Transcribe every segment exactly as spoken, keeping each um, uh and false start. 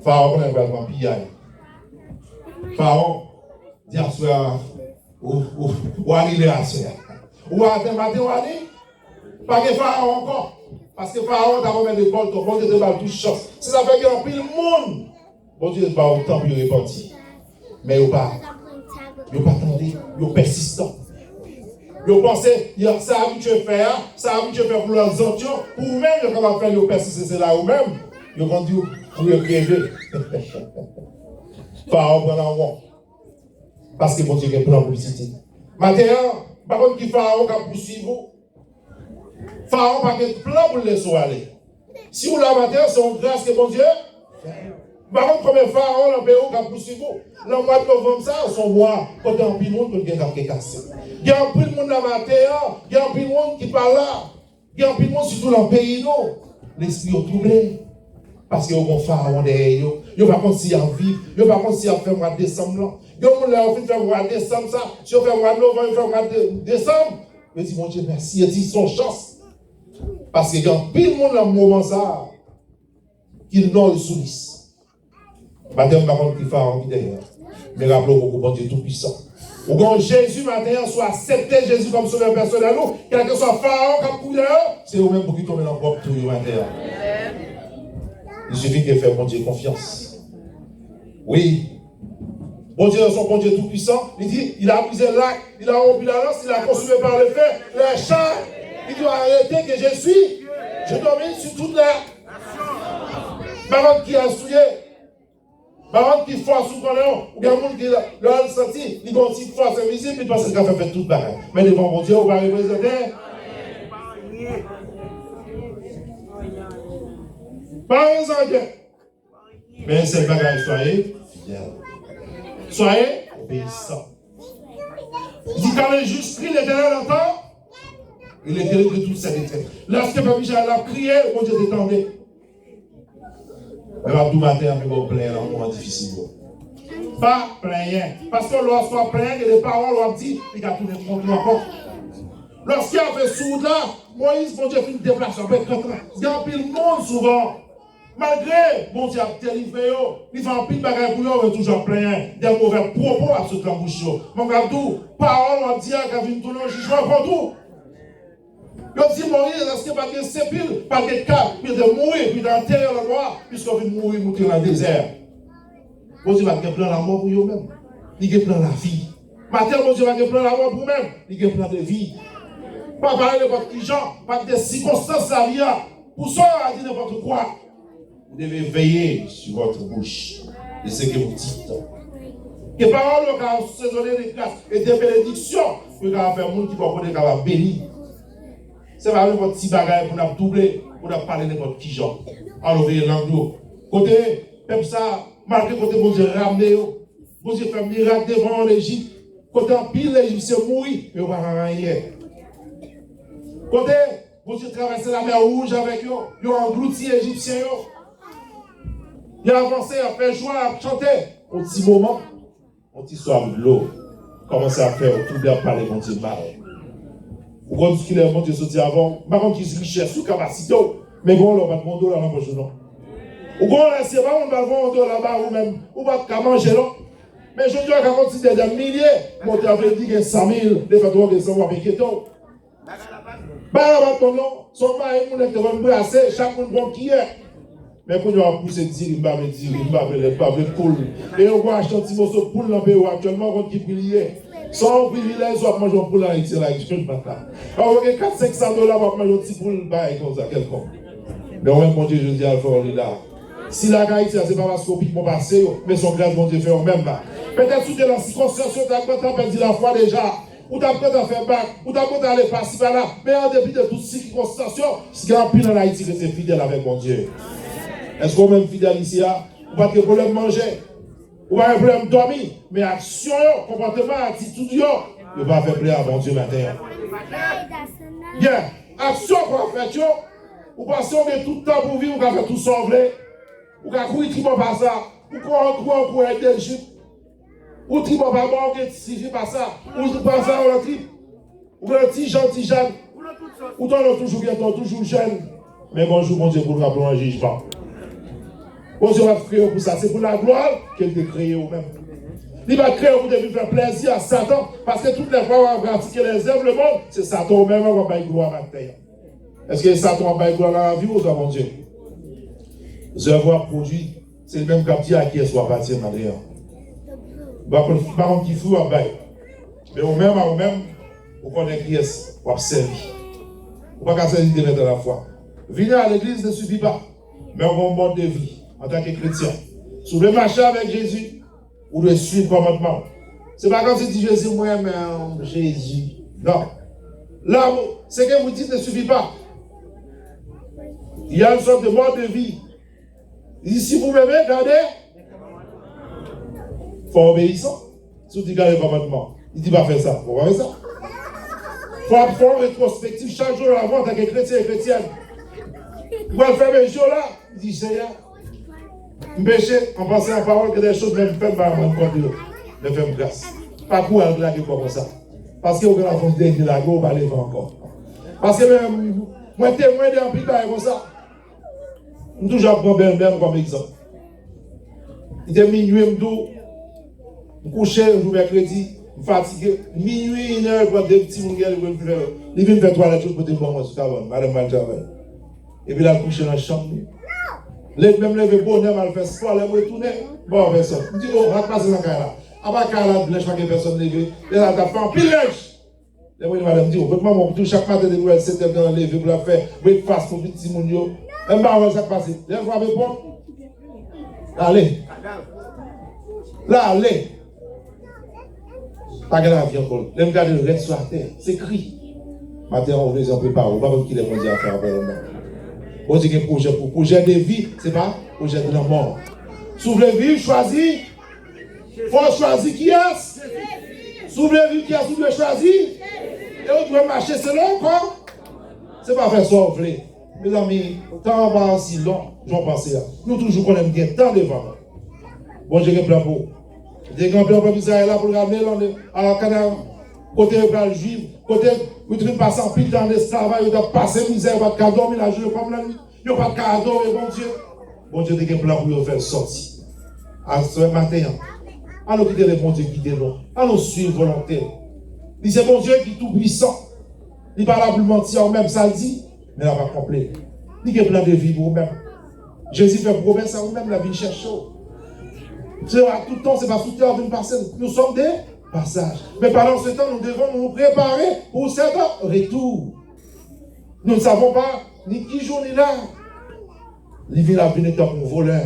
Farawon konnen l pral pran piyay. Farawon di aswè a, ou, ou, ou anile aswè a. Ou atè maten, ou ale. Pa gen Farawon ankò. Paske Farawon ta konn mete bòl tou. Bondye te ba l tout chans. Se sa fè gen anpil moun Bondye ba yo tan pou yo repanti. Men yo pa, yo pa tande, yo pèsistan. Yo panse, yo, sa abitye fè a, sa abitye fè pou lòt zòt yo, pou ou menm yo kapab fè l, yo pèsiste, se la ou menm, yo konn di w, pou yo kreve. Farawon pran nan won. Paske Bondye gen plan pou pitit li. Maten an, m pa konn ki Farawon k ap pouswiv ou. Farawon pa gen plan pou l lese w ale. Si w la maten an, se yon gras ke Bondye fè. M pa konn konbyen Farawon nan peyi w k ap pouswiv ou. Nan mwa novanm sa a, se yon mwa kote anpil moun konn gen k ap gen kase. Gen anpil moun nan maten an, gen anpil moun ki pa la. Gen anpil moun, sitou nan peyi nou, lespri yo twouble. Paske yo gon Farawon dèyè yo. Yo pa konn si y ap viv. Yo pa konn si y ap fè mwa desanm lan. Gen moun, lè yo fin fè mwa desanm sa, si yo fè mwa novanm, yo fè mwa de-, desanm, yo di Bondye mèsi, yo di se yon chans. Paske gen anpil moun nan moman sa a ki non yo sou lis. Maten an, m pa konn ki Farawon ki dèyè. Men raple w, ou gon Bondye Toupisan. Ou gon Jezi maten an, si w aksepte Jezi kòm sovè pèsonèl ou, kèlkeswa Farawon k ap kouri dèyè w, se ou menm pou ki tonbe nan pwòp twou yo maten an. Il suffit de faire Bondye konfyans. Wi. Bondye se yon Bondye Toupisan. Li di, il a brisé l'arc, il a rompu la lance, il a consumé par le feu les chars. Li di, arrêtez que je suis, je domine sur toute la. Pa konn kiyès ou ye. Pa konn ki fòs ou konnen, ou gen moun ki, lè l santi li gen yon ti fòs envizib, li panse l ka fè, fè tout bagay. Men devan Bondye, ou pa reprezante. Pa rezon gen. Men sèl bagay, soyez fidèles. Soyez obéissants. Li di, car le juste crie, l'Éternel entend, et l'Éternel écoute toutes ses détraites. Lòske pèp Izrayèl la ap kriye, Bondye te tande. Men m ap di w maten an, men bon, plenyen nan moman difisil yo. Pa plenyen. Paske lòske w ap plenyen, gen de pawòl w ap di, li ka tounen kont ou ankò. Lòske w ap fè sou wout la, Moyiz, Bondye fin deplase w apre trant an. Gen anpil moun souvan, malgre Bondye ap delivre yo, li fè anpil bagay pou yo, yo toujou ap plenyen. De movè pwopo ap sot nan bouch yo. Mwen m ap di w, pawòl w ap di a ka vin tounen yon jijman kont ou. Yo di Moyiz, èske pa t gen sepil, pa t gen kay, pou yo te mouri, pou yo te antere lòt bò a, piske yo vin mouri moute nan dezè. Bondye pa t gen plan lanmò pou yo menm. Li gen plan lavi. Maten, Bondye pa gen plan lanmò pou ou menm, li gen plan de vi. Pa pale nenpòt ki jan, pa kite sikonstans lavi a pouse w a di nenpòt kwa. Vous devez veiller sur votre bouche et ce que vous dites. Ke pawòl yo ka asezone de gras e de benediksyon pou yo ka fè moun ki bò kote kapab beni. Se pa nenpòt ti bagay pou n ap double, pou n ap pale nenpòt ki jan. Ann nou veye lang nou. Kote pèp sa, malgre kote Bondye ramne yo, Bondye fè mirak devan yo an Ejip, kote anpil Ejipsyen mouri, men yo pa fè anyen. Kote Bondye travèse Lamè Wouj avèk yo, yo anglouti Ejipsyen yo. Y ap avanse, y ap fè jwa, y ap chante. Yon ti moman, yon ti swaf dlo kòmanse ap fè yo touble, ap pale Bondye mal. Ou konn ki lè Bondye soti avè w? M pa konn ki richès ou, kapasite w, men gen yon lè w pa t gen yon dola nan pòch ou non. Ou gen yon lè si se pa moun pa t voye yon dola ba ou menm, ou pa t ka manje non. Men jodi a, w ka konn ti dèdè milye, monte a vle di gen san mil, defèt ou gen san, w ap enkyete w. Bagay la pa t bon non. Se yon bagay moun nèg te konn brase, chak moun pran kiyè. Men kounye a w ap pouse diri, m pa vle diri, m pa vle lèt, m pa vle poul. E yo pral achte yon ti moso poul nan peyi w aktyèlman, w konn ki pri li ye. Se yon privilèj w ap manje yon poul Ayiti la, aktyèlman la. Ou gen kat senk san dola, w ap manje yon ti poul, bagay konsa, kèlkonk. Men ou menm, Bondye, jodi a, l fè w li la. Si lakay Ayiti a, se pa paske w pi bon pase yo, men se yon gras Bondye fè w menm la. Petèt si w te nan sikonstans yo, w t ap gentan pèdi lafwa deja. Ou t ap gentan fè bak, ou t ap gentan ale pasi pala, men an depi de tout sikonstans yo, gen anpil ann Ayiti ki rete fidèl avèk Bondye. Èske ou menm fidèl isi a? Ou pa t gen pwoblèm manje, ou pa gen pwoblèm dòmi, men aksyon yo, konpòteman, atitid yo, yo pa fè plè a Bondye maten an. Yeah, aksyon k ap fèt yo, ou panse ou gen tout tan pou viv, ou ka fè tout sa w vle, ou ka kouri trip anba sa, ou kouri, ou kouri, ou kouri Dejip. Ou trip anba bò, ou gen ti fi pa sa. Ou pa sa, ou nan trip. Ou gen ti jan, ti jèn. Ou tande w toujou gen tan, toujou jèn. Men gon jou Bondye pou l frape w an jijman. Bondye pa t kreye w pou sa, se pou laglwa l ke l te kreye w menm. Li pa t kreye w pou te vin fè plèzi a Satan, paske tout lè fwa w ap pratike lèzèv lemonn, se Satan w menm w ap bay glwa maten an. Èske Satan w ap bay glwa nan lavi w oswa Bondye? Zèv w ap pwodui, se li menm k ap di a kiyès w apatyen maten an. M pa konn, m pa konn ki fwi w ap bay. Men ou menm a ou menm, ou konnen kiyès w ap sèvi. Ou pa ka sèvi de mèt alafwa. Vini a legliz ne sifi pa. Men w gen yon mòd de vi antanke kretyen. Si w vle mache avèk Jezi, ou dwe swiv kòmandman l. Se pa kòmsi di Jezi, mwen renmen Jezi. Non. L'amour, ce que vous dites ne suffit pas. Il y a une sorte de mode de vie. Li di, si vous m'aimez, gardez. Fò w obeyisan. Si w di gade kòmandman, li di pa fè sa, ou pa fè sa. Fò, fò w retwospektif chak jou lavi w antanke kretyen e kretyèn. Ou pral fèmen je w la, li di, Senyè, m peche, an panse, an pawòl, ke dè choz, men m fè m pa rann kont de yo. Men fè m gras. Pa kouri al lage kò konsa. Paske ou gen la fòs dènye lage, ou pa leve ankò. Paske mwen, mwen temwen de anpil bagay konsa. M toujou ap pran bèlmè m kòm egzanp. Li te minui, m di w, m kouche yon jou mèkredi, m fatige, minui, inè, li pran de timoun gen li, li vin fè, li vin fè twalèt yo pote ban mwen sou kabann, madanm m al travay. Epi l al kouche nan chanm li. Lè m menm leve bonè, m al fè spò, lè m retounen, m pa wè pèsòn. M di, o, sa k pase nan kay la? Apa kay la blanch, pa gen pèsonn leve. Lè sa l t ap fè anpil nèj. Lè mwen di madanm, di, o, kot manman w tou chak maten depi w wè l sèt è, l gentan leve pou l ap fè breakfast pou pitit timoun yo. Menm pa wè sa k pase. Lè l frape pòt, l ale. L ale. Pa gen lavi ankò. Lè m gade l rèd sou atè, se kri. Maten an, ou bezwen prepare w. Ou pa konn kilè Bondye ap fè apèl ou nan. Bondye gen pwojè pou ou. Pwojè de vi, se pa pwojè de lanmò. Si w vle viv, chwazi. Fò w chwazi kiyès? Si w vle viv, kiyès ou dwe chwazi? E ou dwe mache selon kò. Se pa fè sa w vle. Mezanmi, tan an pa osi long jan w panse a. Nou toujou konnen n gen tan devan nou. Bondye gen plan pou ou. Li te gen plan pou pèp Izrayèl la pou l ramenn l ann, a Kanan, kote yo pral viv, kote yo te vin pase anpil tan an esklavaj, yo t ap pase mizè, yo pa t ka dòmi lajounen kòm lannwit. Yo pa t ka adore Bondye. Bondye te gen plan pou yo fè l sòti. Aswè maten an, ann nou kite Bondye gide nou. Ann nou swiv volonte l. Li se Bondye ki tou pwisan. Li pa la pou l manti a ou menm, sa l di, men l ap akonpli. Li gen plan de vi pou ou menm. Jezi fè pwomès a ou menm, l ap vin chèche w. Se pa tout tan, se pa sou tè w ap vin pase. Nous sommes de passage. Mais pendant ce temps, nous devons nous préparer pour cet retour. Nous ne savons pas ni ki jou ni lè. Li vin, ap vini tankou yon vòlè.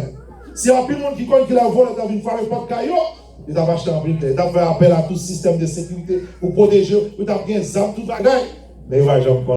Si anpil moun ki konn ki lè vòlè ta vin frape pòt kay yo, yo t ap achte anpil tè. Yo t ap fè apèl a tout sistèm de sekirite pou pwoteje yo. Yo t ap gen zam, tout bagay. Men yo pa janm konn.